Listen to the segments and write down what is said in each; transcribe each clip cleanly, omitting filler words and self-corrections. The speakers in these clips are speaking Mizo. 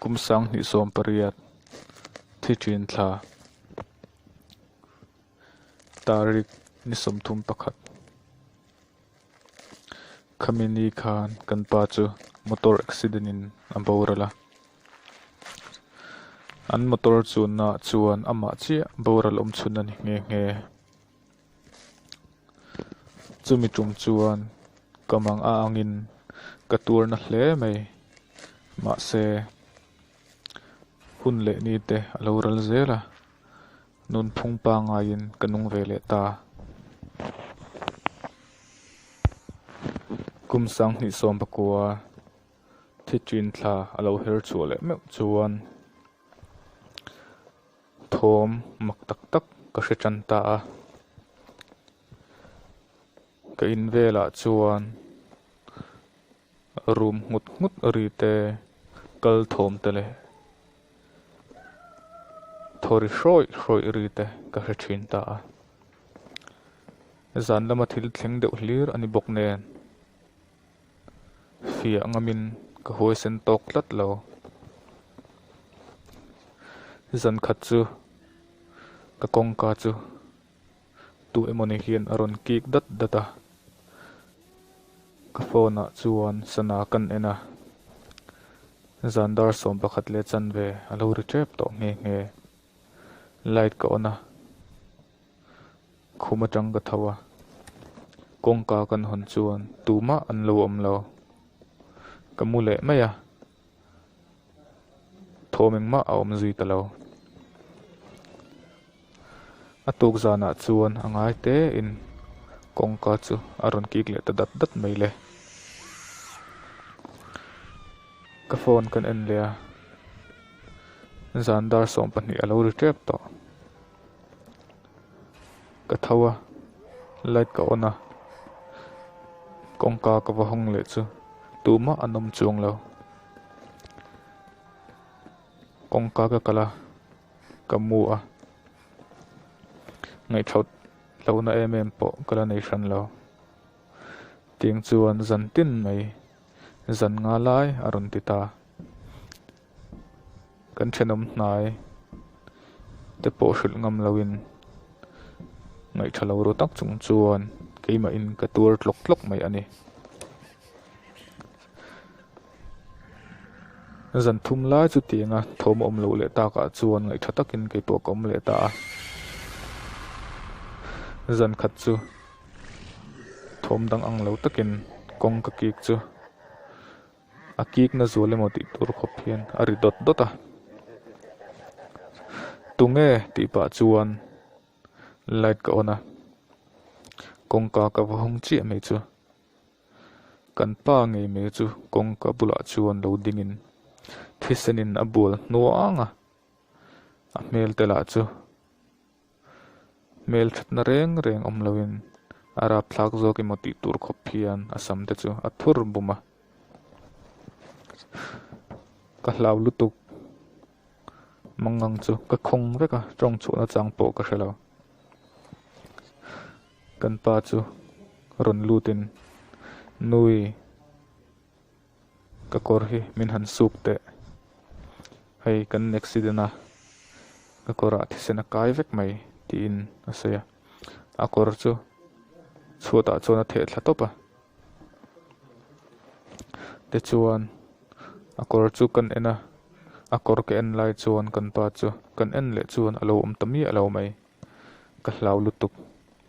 Kum 2018 thi thin thla tarik ni 31 Khami ni khan kan pa chu motor accident in a boral a. An motor chunna chuan amah chiah boral awm chhun a ni nghe nghe. Chumi tum chuan ka mang a angin ka tur na hle mai. Mahse, hun leh ni te a lo ral zel a, nunphung pangaiin ka nung ve leh ta. Kum 2019 thi ṭin thla a lo her chhuah leh meuh chuan thawm mak tak tak ka hre tan ta a. Ka in velah chuan rum nghut nghut ri te, kal thawm te leh thaw ri hrawih hrawih ri te ka hre thin ta a. Zan lama thil thleng deuh hlir a ni bawk nen. Fiah ngamin ka huaisen tawk tlat lo. Zan khat chu ka kawngka chu tu emawni hian a rawn kik dat dat a. Ka phone ah chuan sana kan en a, zan dar 11 leh chanve a lo ri tep tawh nghe nghe. Light ka on a. Khum atang ka tho a, kawngka kan hawn chuan tumah an lo awm lo. Ka mu leh mai a, thawm engmah a awm zui ta lo. A tuk zanah chuan a ngai tein kawngka chu a rawn kik leh ta dat dat mai le. Ka phone kan en leh a, zan dar 12 a lo ri tep tawh. Ka tho a, light ka on a, kawngka ka va hawng leh chu tumah an awm chuang lo. Kawngka ka kal a, ka mu a, ngaihthawt lohna em em pawh ka la nei hran lo. Tiang chuan zan tin mai zan nga lai a rawn ti ta. Kan thenawm hnai te pawh hrilh ngam loin ngaihṭha lo ru tak chung chuan keimahin ka tuar tlawk tlawk mai a ni. Zan thum lai chu tianga thawm a awm loh leh takah chuan ngaihṭha takin kei pawh ka awm leh ta a. Zan khat chu thawm dang ang lo takin kawng ka kik chu. A kik na zual emaw tih tur khawp hian a ri dawt dawt a. Tunge tih pah chuan light ka on a, kawngka ka va hawng chiah mai chu. Kan pa ngei mai chu kawngka bulah chuan lo dingin thisenin a bual hnuang a, a hmel te lah chu. Hmel thatna reng reng awm loin a rapthlak zawk emaw tih tur khawp hian a sam te chu a thur bum a. Ka hlau lutuk mangang chu ka khawng vek a, tawng chhuahna chang pawh ka hre lo. Kan pa chu rawn lutin nui. Ka kawr hi min han suk teh. Hei kan accident a, ka kawrah thisen a kai vek mai tiin a sawi a. A kawr chu chhuatah chuan a theh thla tawp a. Tichuan a kawr chu kan en a, a kawr ka en lai chuan kan pa chu kan en leh chuan a lo awm ta miah lo mai. Ka hlau lutuk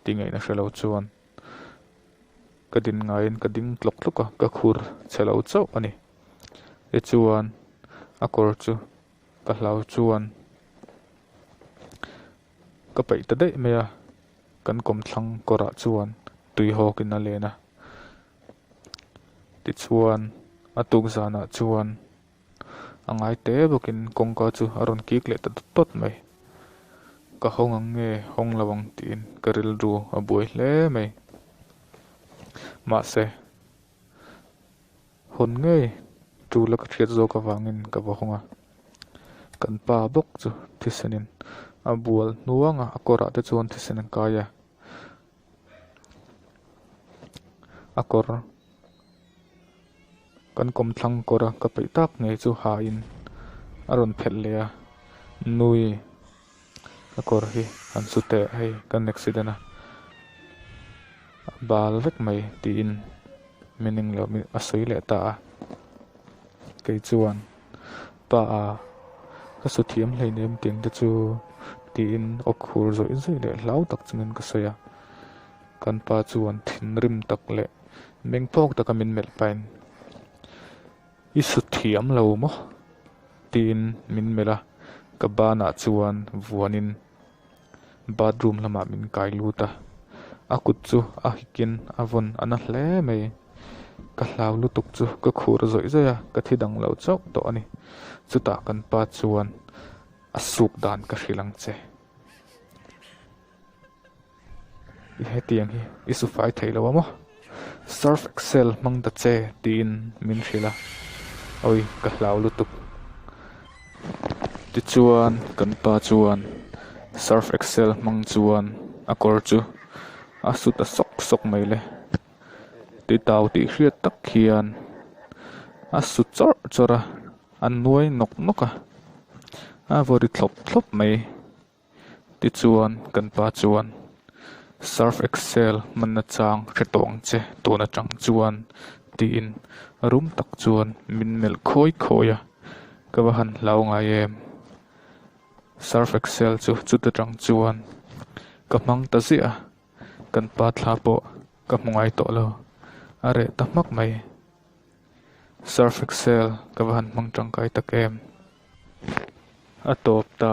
tih ngaihna hre lo chuan. Ka din ngaiin ka ding tlawk tlawk a, ka khur chhe lo chauh a ni. Tichuan a kawr chu ka hlau chuan ka paih ta daih mai a, kan kawmthlang kawrah chuan tui hawkin a len a. Tichuan a tuk zanah chuan A ngai te bawkin kawngka chu a rawn kik leh ta dawt dawt mai. Ka hawng ang nge hawng lo ang tiin ka rilru a buai hle mai. Mahse, hawn ngei tul a ka hriat zawk avangin ka va hawng a. Kan pa bawk chu thisenin a bual hnuang a, a kawrah te chuan thisen a kai a. A kawr. Kan kawmthlang kawr a ka peih tak ngei chu hain A rawn phelh leh a, Nui, ka kawr hi han su teh hei kan accident a, a bal vek mai tiin min englo a sawi leh ta a. Kei chuan Pa a, ka su thiam hleinem tiang te chu tiin aw khur zawih zawih leh hlau tak chungin ka sawi a. Kan pa chuan thinrim tak leh meng phawk taka min melh pahin, I su thiam lo maw? tiin min melh a, ka banah chuan vuanin bathroom lamah min kai lut a, a kut chu a hikin a vawn a na hle mai. Ka hlau lutuk chu ka khur zawih zawih a, ka thi dang lo chauh tawh a ni. Chutah kan pa chuan a suk dan ka hrilh ang che. I hetiang hi i su fai thei lo a maw? Surf Excel hmang ta che tiin min hrilh a, awi ka hlau lutuk. Tichuan kan pa chuan Surf Excel hmang chuan a kawr chu a su ta sawk sawk mai le. Titau tih hriat tak hian a su chawrh chawrh a, a nuai nawk nawk a, a vaw ri thlawp thlawp mai. Tichuan, kan pa chuan, Surf Excel hmanna chang hre tawh ang che tun atang chuan, tiin rum tak chuan min melh khawi khawi a, ka va han hlau ngai em? Surf Excel chu chuta tang chuan ka hmang ta ziah a, kan pa thla pawh ka hmu ngai tawh lo, a reh ta hmak mai. Surf Excel ka va han hmang tangkai tak em? A tawp ta.